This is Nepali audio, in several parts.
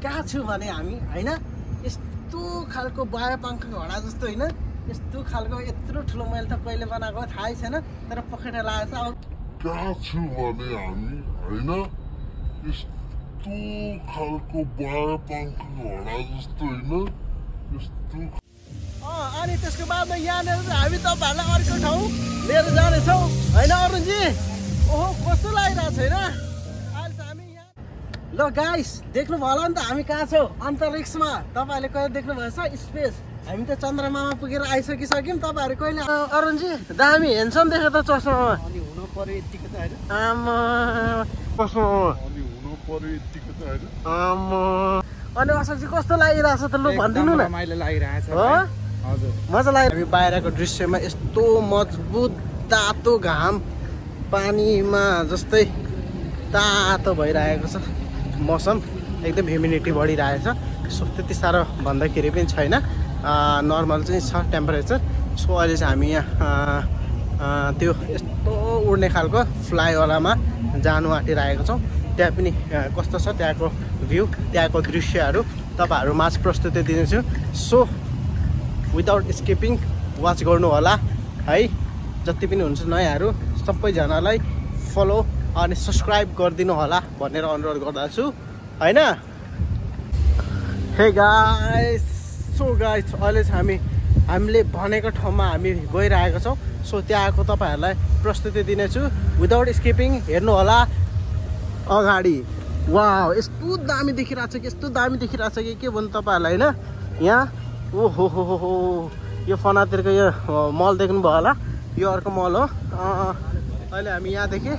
कहाँ छु भने हामी हैन यस्तो खालको बाया पंख घोडा जस्तो हैन यस्तो खालको यत्रो ठुलो मैले त कहिले बनाएको थाहै छैन तर पखेटा लागेछ अब कहाँ छु भने हामी हैन यस्तो खालको बाया पंख घोडा जस्तो हैन यस्तो अनि त्यसको बादमा यहाँनिर हामी तपाईहरुलाई अर्को ठाउँ लिएर जानेछौँ हैन अरुणजी ओहो कस्तो लागिरहेछ हैन अहिले त हामी यहाँ ल गाइस देख्नुभयो होला नि त हामी कहाँ छौँ अन्तरिक्षमा तपाईहरुले कहिले देख्नु भएछ स्पेस हामी त चन्द्रमामा पुगेर आइसकिसक्यौँ तपाईहरु कहिले अरुणजी दामी हेन्सम देखे त चस्मामा अलि हुनु पर्यो यतिको त हैन आमा चस्मामा अलि हुनु पर्यो यतिको त हैन आमा अनि असलजी कस्तो लागिरहेछ त लु भनिदिनु न रमाइलो लागिरहेछ हो हजुर मजा लाग्यो हामी बाहिरको दृश्यमा यस्तो मजबुत तातो घाम पानीमा जस्तै तातो भइरहेको छ मौसम एकदम ह्युमिडिटी बढिरहेछ सो त्यति साह्रो भन्दाखेरि पनि छैन नर्मल चाहिँ छ टेम्परेचर सो अहिले चाहिँ हामी यहाँ त्यो यस्तो उड्ने खालको फ्लाइओभरमा जानु आँटिरहेको छौँ त्यहाँ पनि कस्तो छ त्यहाँको भ्यू त्यहाँको दृश्यहरू तपाईँहरू माझ प्रस्तुति दिनेछु सो विदाउट स्किपिङ वाच गर्नु होला है जति पनि हुन्छ नयाँहरू सबैजनालाई फलो अनि सब्सक्राइब गरिदिनु होला भनेर अनुरोध गर्दछु हैन हे गाइस सो गाइस अहिले चाहिँ हामीले भनेको ठाउँमा हामी गइरहेको छौँ सो त्यहाँको तपाईँहरूलाई प्रस्तुति दिनेछु विदाउट स्किपिङ हेर्नु होला अगाडि वाउ यस्तो दामी देखिरहेछ कि यस्तो दामी देखिरहेछ कि के भन्नु तपाईँहरूलाई होइन यहाँ ओहो हो यो फनातिरको यो मल देख्नुभयो होला यो अर्को मल हो अहिले हामी यहाँदेखि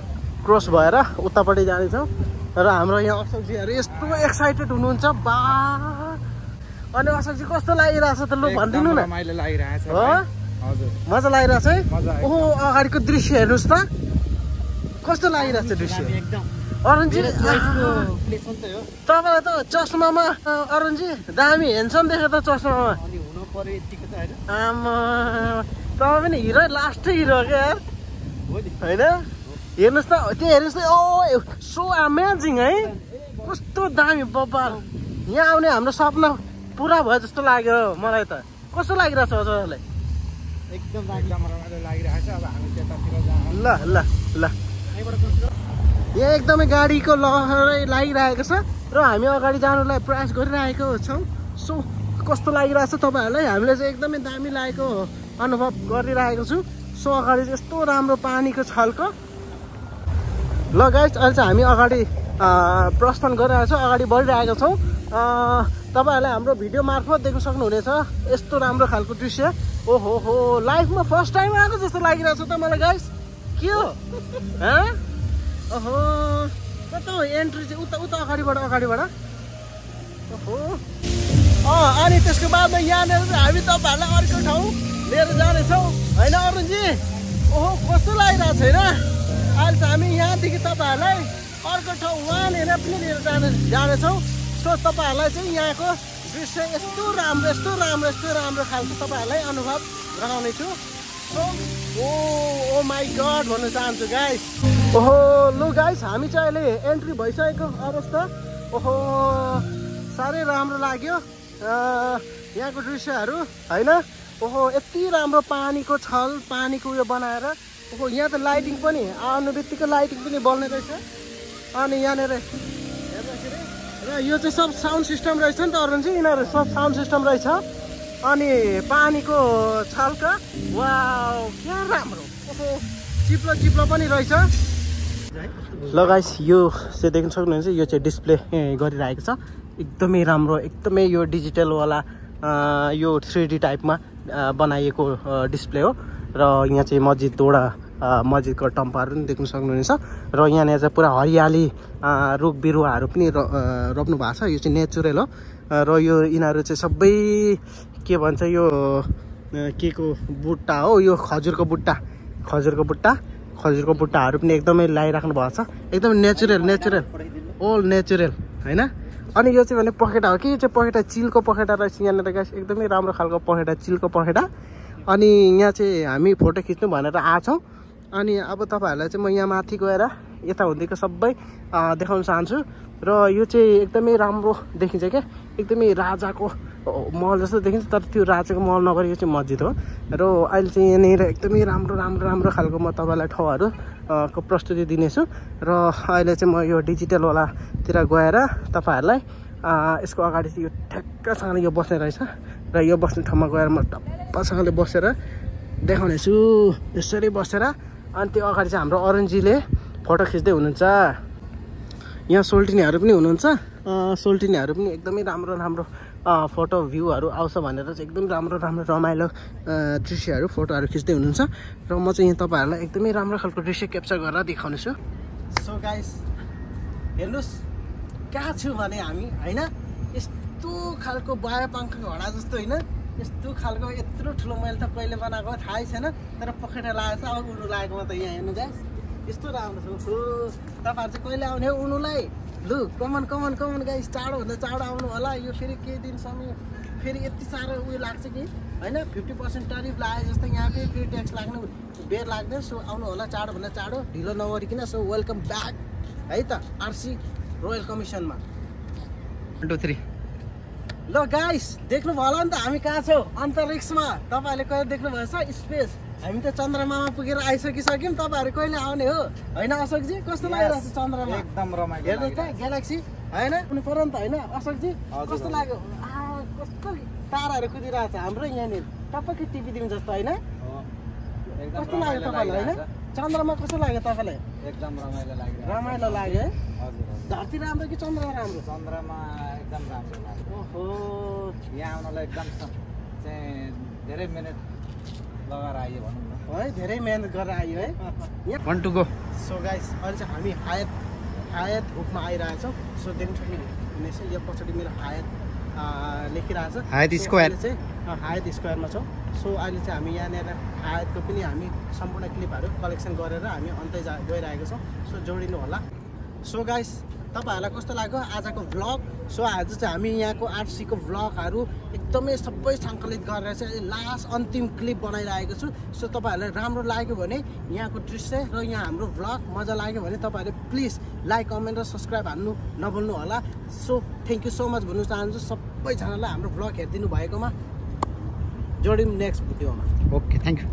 क्रस भएर उतापट्टि जानेछौँ र हाम्रो यहाँ असलजीहरू यस्तो एक्साइटेड हुनुहुन्छ बा अनि असलजी कस्तो लागिरहेछ त लु भनिदिनु न रमाइलो लागिरहेछ हो हजुर मजा लागिरहेछ है मजा आयो। ओहो अगाडिको दृश्य हेर्नुहोस् त कस्तो लागिरहेछ दृश्य एकदम अरुणजी प्लेस हो तपाईँलाई त चस्मामा अरुणजी दामी हेन्सम देखे त चस्मामा अलि हुनु पर्यो यतिको त हैन आमा तपाईँ पनि हिरो लास्टै हिरो हो क्या यार हो नि होइन हेर्नुहोस् त त्यो हेर्नुहोस् त ओ सो अमेजिङ है कस्तो दामी बब्बाल यहाँ आउने हाम्रो सपना पुरा भयो जस्तो लाग्यो मलाई त कस्तो लागिरहेछ हजुरहरूलाई एकदम रमाइलो लागिरहेछ अब हामी त्यतातिर जाँदा ल ल ल यहाँ एकदमै गाडीको लहरै लागिरहेको छ र हामी अगाडि जानुलाई प्रयास गरिरहेको छौँ सो कस्तो लागिरहेछ तपाईँहरूलाई हामीले चाहिँ एकदमै दामी लागेको अनुभव गरिरहेको छु सो अगाडि चाहिँ यस्तो राम्रो पानीको छल्को ल गाइस अहिले चाहिँ हामी अगाडि प्रस्थान गरिरहेको छौँ अगाडि बढिरहेको छौँ तपाईँहरूलाई हाम्रो भिडियो मार्फत देख्न सक्नुहुनेछ यस्तो राम्रो खालको दृश्य ओहो हो लाइफमा फर्स्ट टाइम आएको जस्तो लागिरहेछ त मलाई गाइस के हो ओहो कता हो एन्ट्री चाहिँ उता उता अगाडिबाट ओहो अनि त्यसको बादमा यहाँनिर हामी तपाईँहरूलाई अर्को ठाउँ लिएर जानेछौँ होइन अरुणजी ओहो कस्तो लागिरहेको छैन अहिले चाहिँ हामी यहाँदेखि तपाईँहरूलाई अर्को ठाउँ वहाँनिर पनि लिएर जानेछौँ सो तपाईँहरूलाई चाहिँ यहाँको दृश्य यस्तो राम्रो खालको तपाईँहरूलाई अनुभव गराउनेछु सो ओ माई गड भन्न चाहन्छु गाइस ओहो लु गाइस हामी चाहिँ अहिले एन्ट्री भइसकेको अवस्था ओहो साह्रै राम्रो लाग्यो यहाँको दृश्यहरू होइन ओहो यति राम्रो पानीको छल पानीको उयो बनाएर ओहो यहाँ त लाइटिङ पनि आउनु बित्तिकै लाइटिङ पनि बल्ने रहेछ अनि यहाँनिर हेर्दाखेरि र यो चाहिँ सब साउन्ड सिस्टम रहेछ नि त अरुण चाहिँ यिनीहरू सब साउन्ड सिस्टम रहेछ अनि पानीको छल्का वाउ क्या राम्रो ओहो चिप्लो पनि रहेछ ल गाइस यो चाहिँ देख्न सक्नुहुन्छ यो चाहिँ डिस्प्ले गरिरहेको छ एकदमै राम्रो एकदमै यो डिजिटलवाला यो 3D टाइपमा बनाइएको डिस्प्ले हो र यहाँ चाहिँ मस्जिदको टम्पाहरू पनि देख्न सक्नुहुनेछ र यहाँनिर चाहिँ पुरा हरियाली रुख बिरुवाहरू पनि रोप्नु भएको छ यो चाहिँ नेचुरल हो र यो यिनीहरू चाहिँ सबै के भन्छ यो के को बुट्टा हो यो खजुरको बुट्टाहरू पनि एकदमै लगाइराख्नु भएको छ एकदमै नेचुरल ओल नेचुरल होइन अनि यो चाहिँ भने पखेटा हो कि यो चाहिँ पखेटा चिलको पखेटा रहेछ यहाँनिर गाइस एकदमै राम्रो खालको पखेटा चिलको पखेटा अनि यहाँ चाहिँ हामी फोटो खिच्नु भनेर आछौँ अनि अब तपाईँहरूलाई चाहिँ म यहाँ माथि गएर यता हुँदैको सबै देखाउन चाहन्छु। र यो चाहिँ एकदमै राम्रो देखिन्छ क्या, एकदमै राजाको महल जस्तो देखिन्छ, तर त्यो राजाको महल नगरी यो चाहिँ मस्जिद हो। र अहिले चाहिँ यहाँनिर एकदमै राम्रो खालको म तपाईँलाई ठाउँहरू को प्रस्तुति दिनेछु। र अहिले चाहिँ म यो डिजिटलवालातिर गएर तपाईँहरूलाई यसको अगाडि चाहिँ यो ठ्याक्कसँगले यो बस्ने रहेछ र यो बस्ने ठाउँमा गएर म टप्पसँगले बसेर देखाउनेछु। यसरी बसेर अनि त्यो अगाडि चाहिँ हाम्रो अरुणजीले फोटो खिच्दै हुनुहुन्छ। यहाँ सोल्टिनीहरू पनि हुनुहुन्छ। सोल्टिनीहरू पनि एकदमै राम्रो फोटो भ्यूहरू आउँछ भनेर चाहिँ एकदम राम्रो रमाइलो दृश्यहरू फोटोहरू खिच्दै हुनुहुन्छ। र म चाहिँ यहाँ तपाईँहरूलाई एकदमै राम्रो खालको दृश्य क्याप्चर गरेर देखाउनेछु। सो गाइस हेर्नुहोस् कहाँ छु भने हामी होइन, यस्तो खालको बायोपङ्खको घोडा जस्तो होइन, यस्तो खालको यत्रो ठुलो मैले त कहिले बनाएको थाहै छैन, तर पखेटा लागेको छ। अब उड्नु लागेको म त यहाँ हेर्नु गाइस यस्तो राम्रो छ। तपाईँहरू चाहिँ कहिले आउने हो उड्नुलाई? लु कमन गाइस, चाँडोभन्दा चाँडो आउनु होला। यो फेरि केही दिनसम्म फेरि यति साह्रो उयो लाग्छ कि होइन, 50% टरिफ लाग्यो जस्तो यहाँ फेरि ट्याक्स लाग्ने बेर लाग्दैन। सो आउनु होला चाँडोभन्दा चाँडो, ढिलो नगरिकन। सो वेलकम ब्याक है त आरसी रोयल कमिसनमा। 1 2 3 ल गाइस देख्नुभयो होला नि त हामी कहाँ छौँ? अन्तरिक्षमा। तपाईँहरूले कहिले देख्नुभएछ स्पेस? हामी त चन्द्रमामा पुगेर आइसकिसक्यौँ। तपाईँहरू कहिले आउने हो होइन अशोकजी? कस्तो लागिरहेको छ चन्द्रमा? एकदम रमाइलो हेर्नुहोस् त ग्यालेक्सी होइन कुनै पऱ्यो नि त होइन अशोकजी? कस्तो लाग्यो? कस्तो ताराहरू कुदिरहेको छ हाम्रो यहाँनिर, टपक्कै टिपिदिउँ जस्तो होइन? कस्तो लाग्यो तपाईँलाई होइन? चन्द्रमा कस्तो लाग्यो तपाईँलाई? एकदम रमाइलो लाग्यो। रमाइलो लाग्यो है? हजुर धरती राम्रो कि चन्द्रमा राम्रो? चन्द्रमा एकदम राम्रो लाग्यो। ओहो यहाँ आउनलाई एकदम चाहिँ धेरै मिनट लगाएर आयो भनौँ न है, धेरै मेहनत गरेर आयो है। 1 2 गो। सो गाइस अहिले चाहिँ हामी हायत हुकमा आइरहेछौँ। सो देख्नु सक्नुहुनेछ यो पछाडि मेरो हायत लेखिरहेछ हायत स्क्वायर चाहिँ हायत स्क्वायरमा छौँ। सो अहिले चाहिँ हामी यहाँनिर हायतको पनि हामी सम्पूर्ण क्लिपहरू कलेक्सन गरेर हामी अन्तै गइरहेको छौँ। सो जोडिनु होला। सो गाइस तपाईँहरूलाई कस्तो लाग्यो आजको भ्लग? सो आज चाहिँ हामी यहाँको आरसीको भ्लगहरू एकदमै सबै सङ्कलित गरेर चाहिँ लास्ट अन्तिम क्लिप बनाइरहेको छु। सो तपाईँहरूलाई राम्रो लाग्यो भने यहाँको दृश्य र यहाँ हाम्रो भ्लग मजा लाग्यो भने तपाईँहरूले प्लिज लाइक कमेन्ट र सब्सक्राइब हान्नु नभुल्नु होला। So thank you so much भन्नु चाहन्छु सबैजनालाई हाम्रो भ्लग हेरिदिनु भएकोमा। जोडिम नेक्स्ट भिडियोमा। Okay thank you.